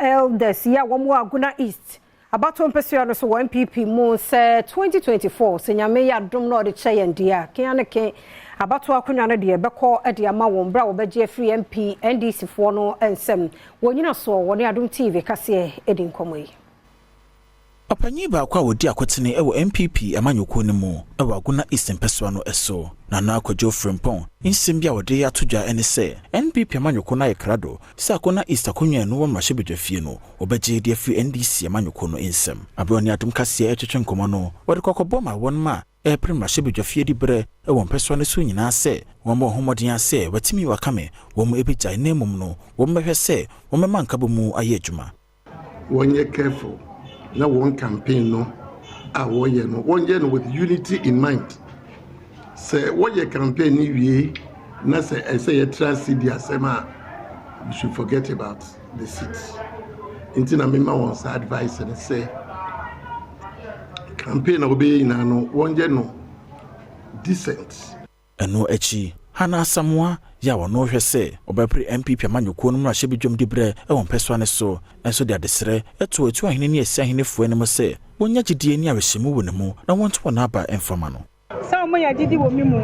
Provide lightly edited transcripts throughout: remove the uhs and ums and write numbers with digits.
Elders yi a wɔn wɔ Agona East abatoɔ mpɛsua no so wɔ NPP mu sɛ 2024 sɛ Nyame yɛ adom na ɔde kyɛ yɛn deɛ a, kea ne ke abatoɔ akonnwa no deɛ bɛkɔ de ama wɔn berɛ a wɔbɛgye afiri MP NDC foɔ no nsam. Wɔn nyinasoɔ wɔne Adom TV kaseɛ di nkɔmmɔ yi. Ɔpanyin baako a ɔdi akotene wɔ NPP amanyɔkuo no mu wɔ Agona East mpɛsoa no so, Nana Kwadwo Frimpong, nsɛm bi a ɔde ato dwa ne sɛ, NPP amanyɔkuo no ayɛ krado sɛ Agona East akonnwa a ɛno wɔ mmarahyɛbadwafie no, wɔbɛgye de afiri NDC amanyɔkuo no nsam. Aberɛ a ɔne Adom Kaseɛ retwetwe nkɔmmɔ no, wɔde kɔkɔbɔ maa wɔn a ɛrepere mmarahyɛbadwafie diberɛ wɔ mpɛsoa no so nyinaa sɛ wɔmmɔ wɔn ho mmɔden ara sɛ wɔatumi wɔakame wɔn bɛgyae na mmom no wɔmmɛhwɛ sɛ wɔmmɛma nkabɔmu ayɛ adwuma. Wɔnyɛ careful na wɔn campaign no a wɔyɛ no, wɔnyɛ no with unity in mind. Sɛ wɔyɛ campaign no wie na sɛ ɛsɛ yɛtra ase di asɛm a, we should forget about the seat. Nti na mema wɔn saa advice no sɛ campaign a wɔbɛyɛ nyinaa no, wɔnyɛ no decent. Ɛno akyi, Hannah Asamoah yɛ a ɔno hwɛ sɛ ɔbɛpere NPP amanyɔkuo no mmarahyɛbadwam diberɛ wɔ mpɛsoa no so nso de adesrɛ to Atuahene ne Asiahenefoɔ anim sɛ wɔnya gyidie ne awerɛhyɛmu wɔ ne mu na wɔnto wɔn aba mfa ma no. Sɛ wɔn nya gyidi wɔ me mu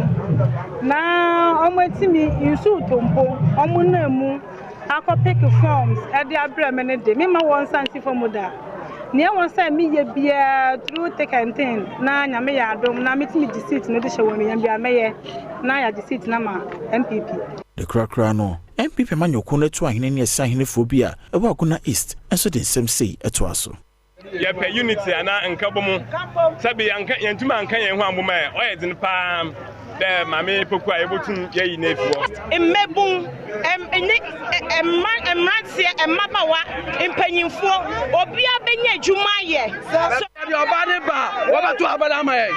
na wɔn atumi nsu tɔ mpo wɔn nam mu akɔ pick forms de abrɛ me no de, memma wɔn nsa nsi fam da. Nea ɛwɔ sɛ meyɛ biara through thick and thin na Nyame yɛ adom na metumi gye seat no de hyɛ wɔn anuonyam biara mɛyɛ na yɛagye seat no ama NPP. Ne korakora no, NPP amanyɔkuo no atuahene ne asiahenefoɔ bi a ɛwɔ Agona East nso de nsɛm sei toa so. Yɛpɛ unity anaa nkabom. Sɛbe yɛanka yɛntumi anka yɛn ho ambom ɛ, ɔyɛ dzen paa dɛ Maame Poku a yebotum yɛayi no efi hɔ. Mmabun, ne mmeranteɛ, mmabaawa, mpanyinfoɔ, obiara bɛnya adwuma ayɛ. Sɛ yɛde ɔbaa no ba a, wɔbɛto aba no ama yɛn.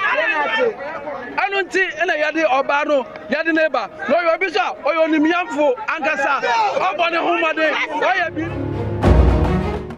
Ɛno nti na yɛde ɔbaa no yɛde no ba. Na ɔyɛ obi nso a ɔyɛ onimyamfo ankasa. Ɔbɔ ne ho mmɔden, ɔyɛ bi.